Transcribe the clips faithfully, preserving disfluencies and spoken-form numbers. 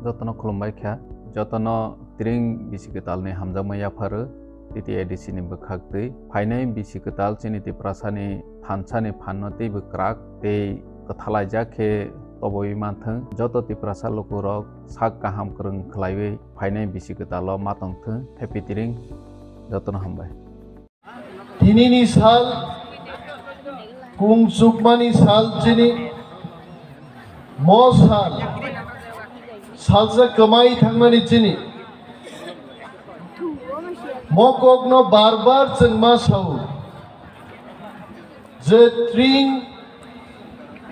Jotono khulumbai kha, jotono tring bisi kwtalni hamjakma yapharo T T A D C ni bwkhak twi. Phainai bisi kwtal chini Tiprasani thansani phanno teibo kwrak tei kwthalaijak khe toboi manthwng. Joto Tiprasa lukurok sak kaham kwrwng khlaiwi phainai bisi kwtalo ma tongthwng. Happy tring, jotono hambai. Tinini sal, kung chukmani sal chini, mo sal, salsa kwmai thangmani chini. Mo kokno bar bar chwng ma sao, je tring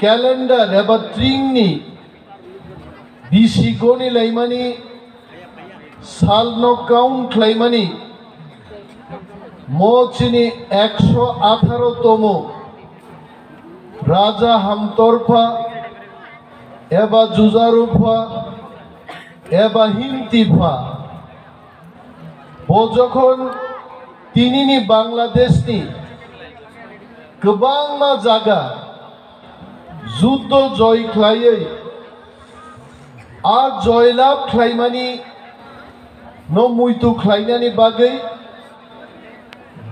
calendar eba tringni bisi goni laimani salno count khlaimani mo chini ekso atharo tomo Raja Hamtorpha eba Jujarupha eba Hintipha. Bo jokhon tinini Bangladeshni kwbangma jaga juddo joy khlaiwi, a joy lab khlaimani no muitu khlainani bagwi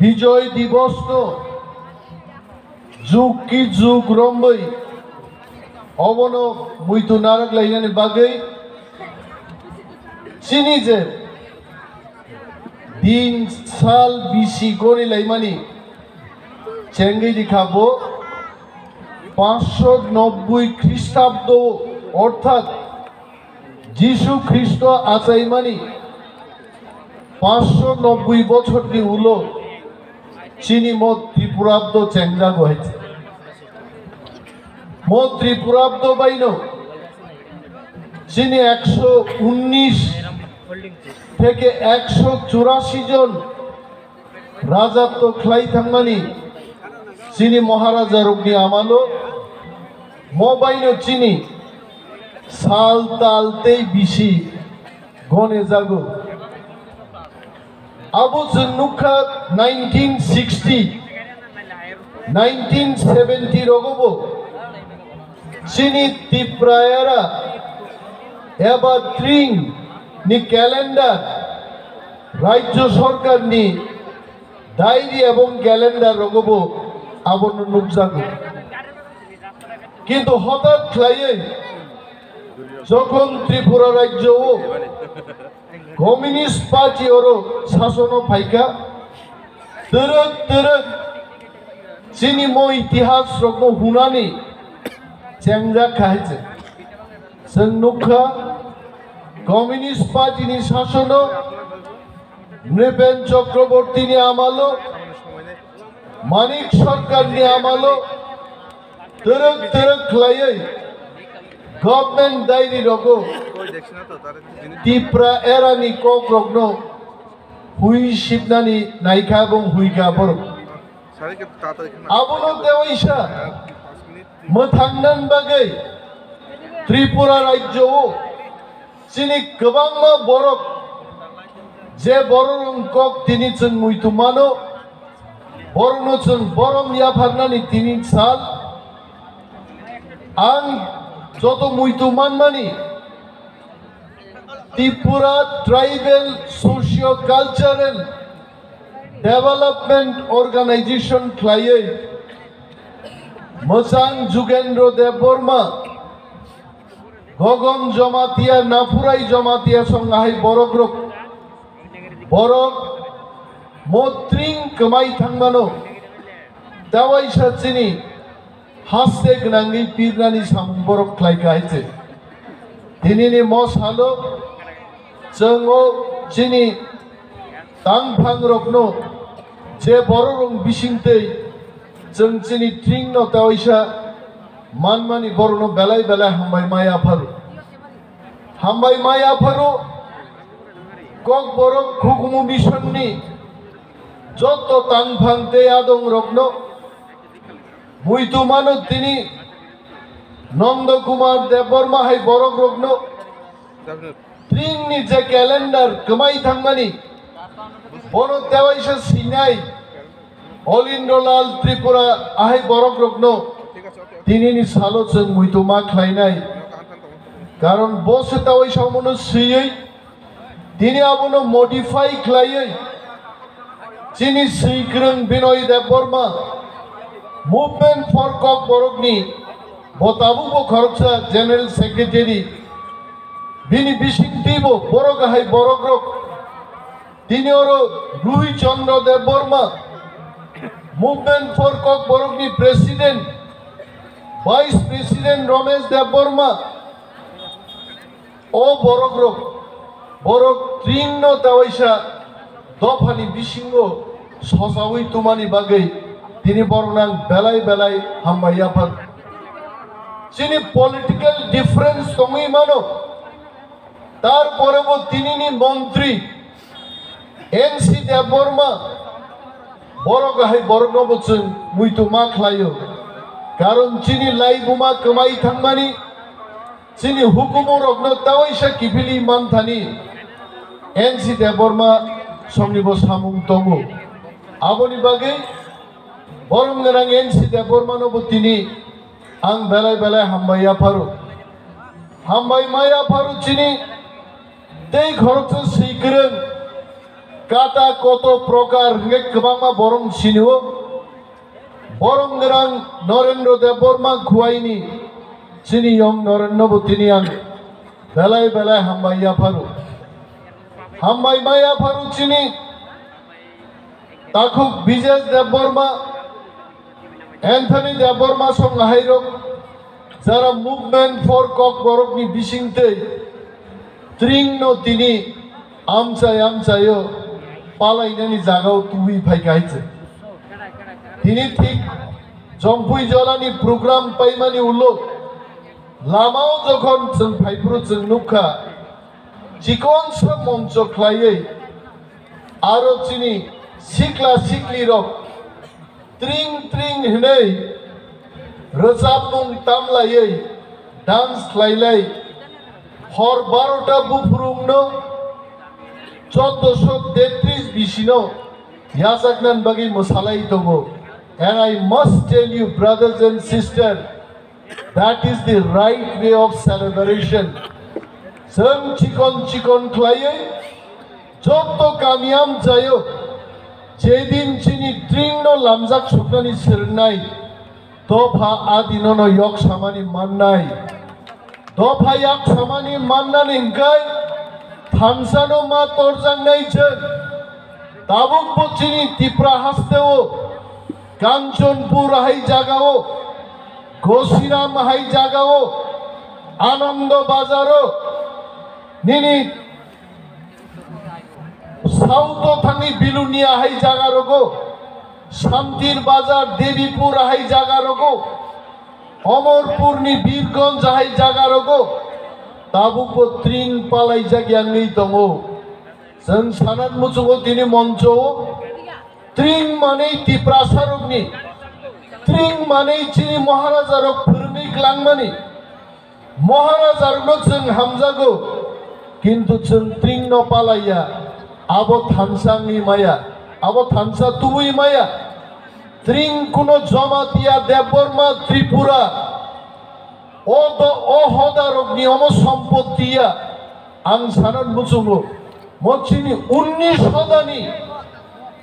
Bijoy Divos no jug ki jug romwi obono muitu narak lainani bagwi chini je din sal bisi gori laimani chengwi rikha bo pansho nobboi Khristabdo, orthat Jisu Khristo achaimani pansho nobboi bochorni ulo chini mo Tripurabdo chengjago hai. Mo Tripurabdo baino chini ekso unnish theke ekso churashi jon rajatw khlai thangmani chini Maharaja rokni amalo mo baino chini sal tal tei bisi gone jago. Abo chwng nukha nineteen sixty, nineteen seventy rogobo chini Tiprayara eba tring ni calendar Rajya Sarkar ni diary ebong calendar rogobo abono nukjago. Kintu hotat khlaiwi jokhon Tripura rajyo o Communist Party oro sasono phaikha, twrwk twrwk chini mo itihas rokno hunani chengjak kha hai se. Chwng nukha Communist Party ni sasono Nripen Chakraborty ni amalo, Manik Sarkar ni amalo, twrwk twrwk khlaiwi government diary rogo Tipra era ni kok rokno hui sipnani naikha ebong huikha borok. Abono tewaisa mwthangnan bagwi Tripura rajyo o chini kwbangma borok je borok rong kok tini chwng muitu mano, borokno chwng borom yapharnani tini sal. Ang joto muitu manmani Tripura Tribal Socio Cultural Development Organization khlaiwi Mwchang Jugendra Debbarma, Gogom Jamatia, Naphurai Jamatia song ahai borok rok, borok motring kwmai thangmano, tawaisa chini haste gwnangwi pirnani samung borok khlai kha hai se. Tinini mo salo chwng o chini tangphang rokno je borok rok bisingtwi chwng chini tring no tawaisa manmani borokno belai belai hambai mai apharo. Hambai mai apharo Kokborok Khukumu Mission ni jotto tangphang tei adong rokno muitu mano tini Nondo Kumar Debbarma hai borok rokno tring ni je calendar kwmai thangmani bono tewaisa sinai Olindrolal Tripura ahai borok rokno tinini salo chwng muitu ma khlainai. Karon bo se tawai samono swiwi tini abono modify khlaiwi chini swikwrwng Binoy Debbarma, Movement for Kokborokni bo tabukbo khoroksa General Secretary, bini bisingtwibo borok hai borokrok tini oro Ruhi Chandra Debbarma, Movement for Kokborokni President, Vice President Ramesh Debbarma, o borokrok, borok tringno tawaisa dophani bisingo sosawi tumani bagwi tini borokno ang belai belai hambai yaphar. Chini political difference tongwi mano, tarpore bo tinini montri N C Debbarma borok hai borokno bo chwng muitu ma khlaio, karon chini laibuma kwmai thangmani, chini hukumu rokno tawaisa kiphilwi manthani N C Debbarma somni bo samung tongo. Aboni bagwi borom gwnang N C Debbarma no bo tini ang belai belai hambai yapharo. Hambai ma yapharo chini tei khoroksa swikwrwng kata koto prokar hwnkhe kwbangma borok sinio. Borom gwnang Narendra Debbarma Khuaini chini yong Narendra bo tini ang belai belai hambai yapharo. Hambai ma yapharo chini takhuk Bijesh Debbarma, Anthony Debbarma song hairok jara Movement for Kokborokni bisingtwi tringno tini amchai amchaio palainani jagao tubui phaikha hai se. Tini thik Jongpui Jolani program paimani ulo lamao jokhon chwng phaiphuru chwng nukha, chikonsa moncho khlaiwi aro chini sikla siklirok tring tring hwnwi rwchapmung tamlaiwi dance khlailai hor barota buphurungno chaudoso tetris bisino yachaknani bagwi mwsalai tongo. And I must tell you, brothers and sisters, that is the right way of celebration. Chwng chikon chikon khlaiwi joto kami amchaio jedin chini tringno lamjak suknani swrwngnai, dopha adinono yok samani mannai. Dopha yak samani mannani hwnkhe thansano ma torjaknai chwng. Tabukbo chini Tipra hasteo Kanchanpur hai jagao, Gosiram hai jagao, Anando Bazaro, nini South o thangwi Bilonia hai jaga rogo, Santir Bazar, Debipur hai jaga rogo, Omorpur ni Birgonj hai jaga rogo, tabukbo tring palaijak yangwi tongo. Chwng sanan muchungo tini moncho o tring manwi Tiprasa rokni, tring manwi chini Maharaja rok phwrwngwi klangmani. Maharajarokno chwng hamjago, kintu chwng tringno palaiya, abo thansa wngwi maya, abo thansa tubui maya. Tring kuno Jamatia, Debbarma, Tripura, o do-, o hodarokni omo sompotti ya, ang sana muchungo. Mo chini unnish hodani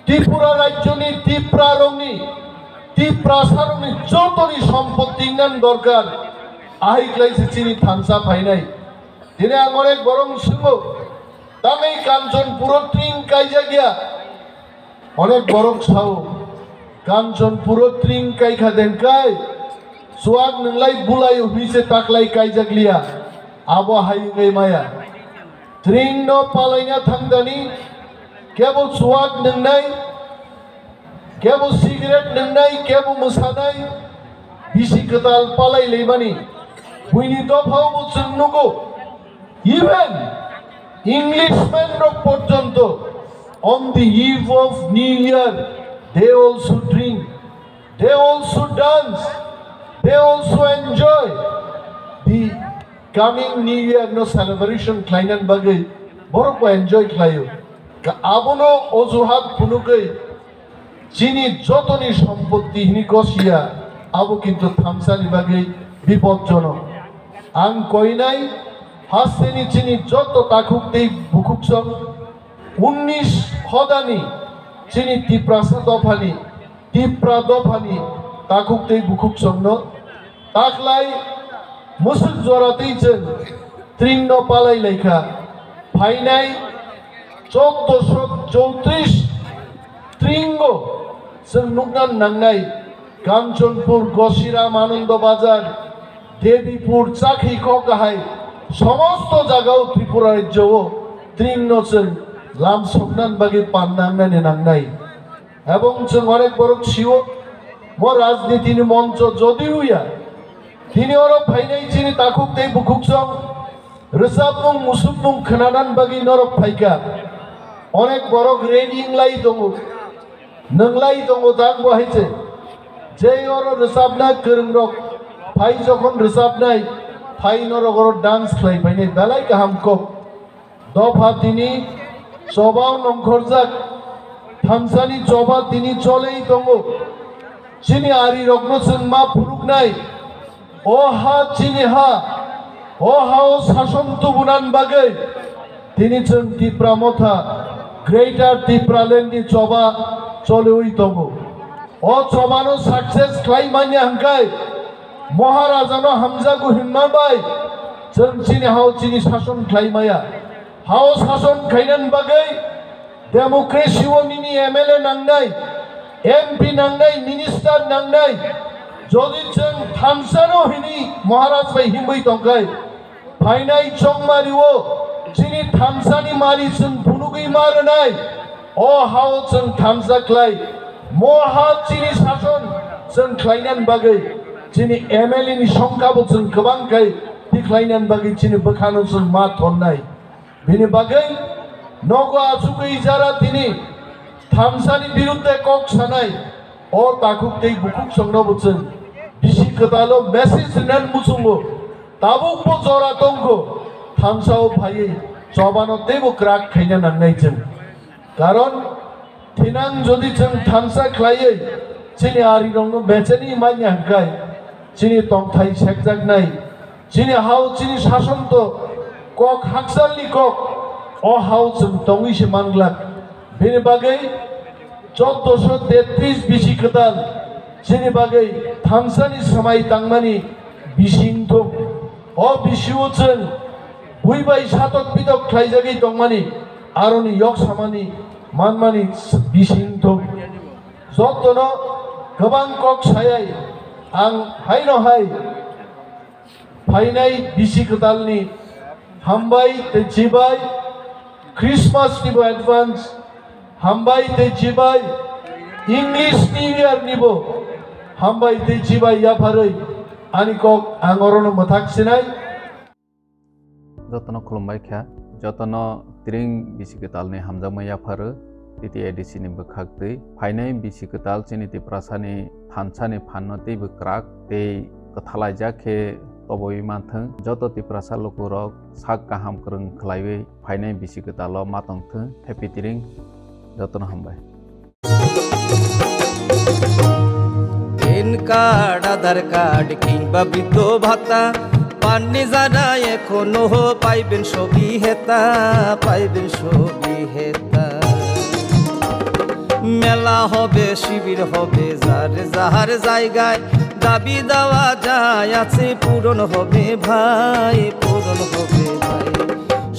Tripura rajyoni, Tiprarokni, Tiprasarokni jotoni sompotti wngna dorkar, ahai khlai se chini thansa phainai. Tini ang onek borok swngo, tangwi Kanchanpuro tring kaijak ya? Onek borok sao, Kanchanpuro tring kaikha dengkai, chuak nwnglai bulaio hwnwi se taklai kaijak liya, abo hai wngwi maya. Tring no palaina thangdani, kebo chuak nwngnai, kebo cigarette nwngnai, kebo mwsanai, bisi kwtal palai laimani. Buini dophao bo chwng nugo. Even Englishman rok porjonto on the eve of New Year, they also drink, they also dance, they also enjoy the coming New Year no celebration khlainani bagwi borok bo enjoy khlaio. Ka-, abono ojuhat phunugwi chini jotoni sompotti hini gosiya, abo kintu thansani bagwi bipodjonok. Ang koinai Hasteni chini joto takhuk tei bukhuksong, unnish hodani chini Tiprasa dophani, Tipra dophani takhuk tei bukhuksongno taklai musuk jora tei chwng tringno palai laikha. Phainai chauddosho chowtrish tringo chwng nukna nangnai Kanchanpur, Gosiram, Anando Bazar, Debipur, Chakhi, Kokahai, somosto jagao Tripura rajyo o tringno chwng lam soknan bagwi pan nangnani nangnai. Ebong chwng onek borok sio, mo rajnitini moncho jodi huya, tini oro phainai chini takhuk tei bukhuksong rwchapmung musukmung khwnanan bagwi norok phaikha. Onek borok ready wnglai tongo, nwnglai tongo, tak bo hai se. Je oro rwchapna kwrwngrok phai, jokhon rwchapnai phai, norok oro dance khlai phainai, belai kaham kok. Dopha tini chobao nongkhorjak, thansani choba tini cholei tongo. Chini arirokno chwng ma phunuknai, o ha chini ha, o ha-o sason tubunan bagwi tini chwng Tipra Motha, Greater Tipraland ni choba choliwi tongo. O chobano success khlai manya hwnkhe Maharajano hamjago hinma bai chwng chini ha-o chini sason khlai maya. Ha-o sason khainani bagwi democracy o nini M L A nangnai, M P nangnai, minister nangnai. Jodi chwng thansano hini Maharaj bai himwi tongkhai, phainai chongmari o chini thansani mari chwng phunugwi ma rwnai. O ha-o chwng thansa khlai, mo ha chini sason chwng khlainani bagwi chini M L A ni songkha bo chwng kwbang khai tikhlainani bagwi chini bwkhano chwng ma thonnai. Bini bagwi nogo achugwi jara tini thansani birudde kok sanai, o takhuk tei bukhuksongno bo chwng bisi kwtalo message rinani muchungo. Tabuk bo jora tongkho, thansa-o phaiwi chobano teibo kwrak khaina nangnai chwng. Karon thinang jodi chwng thansa khlaiwi chini arirokno bechani manya hwnkhe chini tongthai sekjaknai, chini ha-o chini sason to kok hakchalni kok, o ha-o chwng tongwi se manglak. Bini bagwi chauddosho tetris bisi kwtal chini bagwi thansani swmai tangmani bising thung. O bisio chwng bui bai satok pitok khlaijagwi tongmani, aroni yok samani manmani bising thung. Jotono kwbang kok sayai ang haino hai phainai bisi kwtalni hambai tei chibai, Christmas ni bo advance hambai tei chibai, English New Year ni bo hambai tei chibai yapharwi ani kok ang orono mwthak sinai. Jotono khulumbai kha, jotono tring bisi kwtalni hamjakma yapharo. T T A D C ni bwkhak twi phainai bisi kwtal chini Tiprasani thansani phanno teibo kwrak tei kwthalaijak khe toboi manthwng. Joto Tiprasa lukurok sak kaham kwrwng khlaiwi phainai bisi kwtalo ma tongthwng. Happy Tring, jotono hambai. PAN card, Aadhaar card কিংবা বৃদ্ধ ভাতা পাননি যারা এখনো, পাইবেন সবই হেতা, পাইবেন সবই হেতা। মেলা হবে, শিবির হবে, যার যাহার জায়গায় দাবি দেওয়া যায় আছে, পূরণ হবে ভাই, পূরণ হবে ভাই।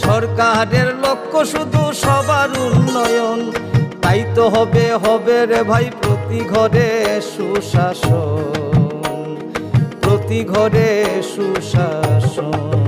সরকারের লক্ষ্য শুধু সবার উন্নয়ন, তাই তো হবে, হবে রে ভাই প্রতি ঘরে সুশাসন, প্রতি ঘরে সুশাসন।